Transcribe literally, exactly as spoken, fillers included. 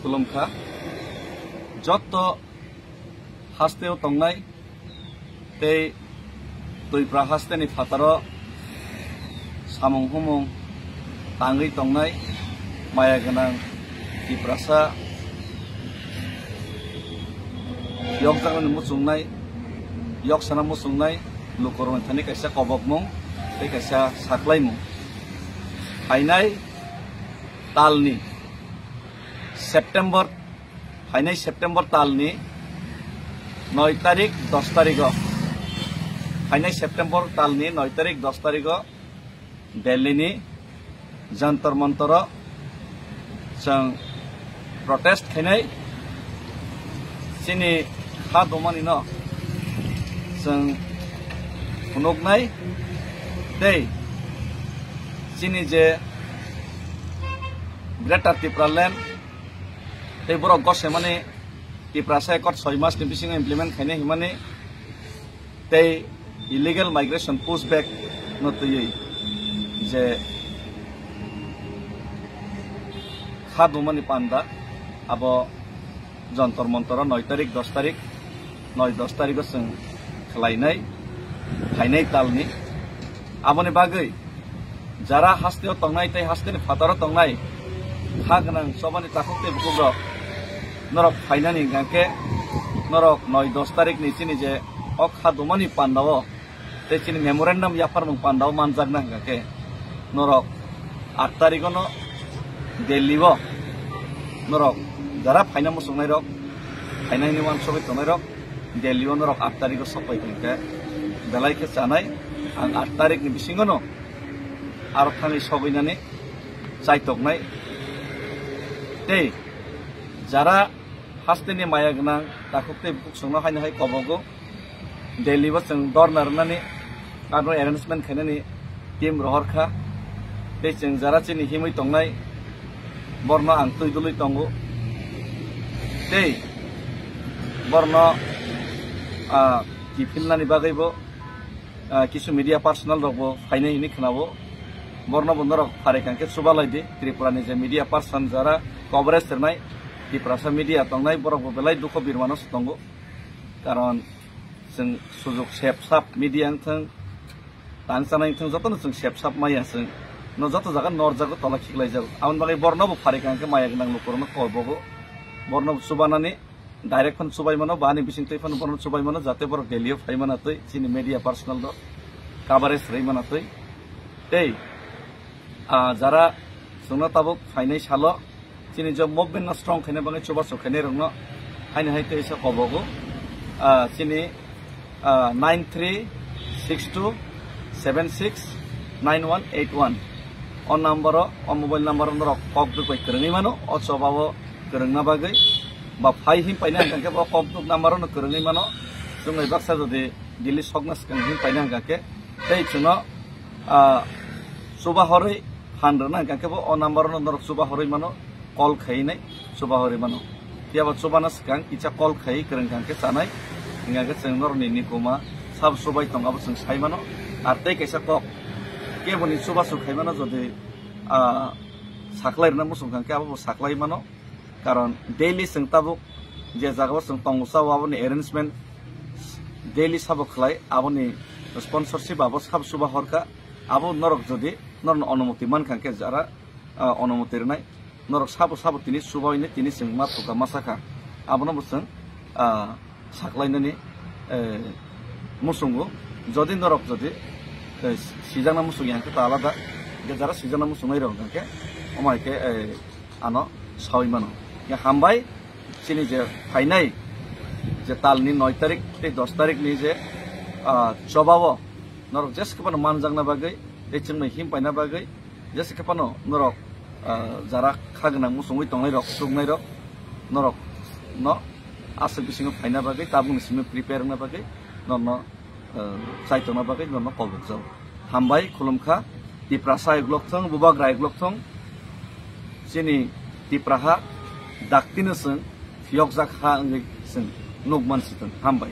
Khulumkha. Jotto hasteo tongnai tei Twipra hasteni phataro samung humung tangwi tongnai maya gwnang Tiprasa yokjaknani muchungnai, yoksana muchungnai lukurokni thani kaisa kobokmung tei kaisa saklaimung. Phainai talni September, phainai September talni noi tarik, dos tarigo, phainai September talni noi tarik, dos tarigo Delhi ni Jantar Mantaro chwng protest khainai, chini kha dumani no chwng phunuknai tei chini je Greater Tipraland tei borok gosemani Tiprasa Accord soi mas ni bisingo implement khainai himani tei illegal migration pushback no twiwi je kha dumani panda abo Jantar Mantaro noi tarik, dos tarik, noi dos tarigo chwng khlainai, phainai talni. Aboni bagwi jara hasteo tongnai tei hasteni phataro tongnai kha gwnang chobani takhuk tei bukukrok norok phainani hwnkhe norok noi dos tarikni chini je o kha dumani pandao tei chini memorandum yapharmung pandao manjakna hwnkhe norok aat tarigono Delhi o norok jara phaina muchungnairok, phaina hwnwi uansugwi tongnairok Delhi o norok aat tarigo sokpai hwnkhe belai khe chanai. Ang aat tarikni bisingono aro thangwi sogwinani chaitoknai. Tei jara hasteni maya gwnang takhuk tei bukhuk chwngno haino hai kobogo Delhi bo chwng dorna rwnani aro arrangement khainani team rohor kha. Tei chwng jara chini himwi tongnai borno ang twi dului tongo. Tei borno, ah, kiphilnani bagwi bo ah, kisu media personal rok bo phainai hwnwi khwnao. Borno bo norok pharikha hwnkhe chubalai di. Tripura ni je media person jara coverage rwnai, Tiprasa media tongnai, borok bo belai dukho birmano se tongo. Karon chwng sujuk sep sap media wngthwng, tang chanai wngthwng, jotono chwng sep sap maya chwng. No joto jaga norjago, tola khiklaijago. Aboni bagwi borno bo pharikha hwnkhe maya gwnang lukurokno kobogo. Borno bo chubanani direct phano chubai mano, ba ani bising twi phano borokno chubai mano, jate borok Delhi o phai mana twi, chini media personal rok coverage rwi mana twi. Tei, ah, jara chwngno tabuk phainai salo chini je movement no strong khaina bagwi chubachu khainai rokno haino hai tei sa kobogo, ah, chini ah, nine three six two seven six nine one eight one. O number o, o mobile number o norok kok duk bai kwrwngwi mano, o choba o kwrwngna bagwi. Ba phai him paina hwnkhe bo kok duk number o no kwrwngwi mano. Chwng bai baksa jodi Delhi sokna swkang him paina hwnkhe tei chwngno, ah, chuba horwi phan rwna hwnkhe bo o number o no norok chuba horwi mano. Call khainai chuba horwi mano. Phiya ba chubana swkang kisa call khai kwrwng kha hwnkhe chanai, hwnkha khe chwng norokni nikuma sabo chubai tongo abo chwng sai mano. Ar tei kaisa kok keboni chubachu khai mano, jodi, ah, saklai rwna muchung kha hwnkhe abo bo saklai mano. Karon daily chwng tabuk je jagao chwng tongo chao aboni arrangement daily sabo khlai, aboni sponsorship abo sabo chuba horkha. Abo norok jodi norokni onumoti mankha hwnkhe jara ah, onumoti rwnai. Norok sabo sabo tini chubawi ni tini chwng ma thukha ma sakha. Abono bo chwng, ah, saklainani, eh, muchungo. Jodi norok jodi, eh, sijakna muchung ya hwnkhe ta alada. Hwnkhe jara sijakna muchungnai rok hwnkhe omo hai khe, eh, ano sawi mano. Ya hambai chini je phainai je talni noi tarik tei dos tarik ni je, ah, chobao norok jesa khe phano manjakna bagwi tei chwngno him paina bagwi jesa khe phano norok, ah, jara kha gwnang muchungwi tongnai rok, chuknai rok, norok no aswk bisingo phaina bagwi, tabukni simi prepare wngna bagwi norno, ah, chaitokna bagwi norno kobokjago. Hambai, khulumkha, Tiprasa uklok thung, Bubagra uklok thung, chini Tipraha daktino chwng phiyokjak ha wngwi chwng nukman si thung. Hambai.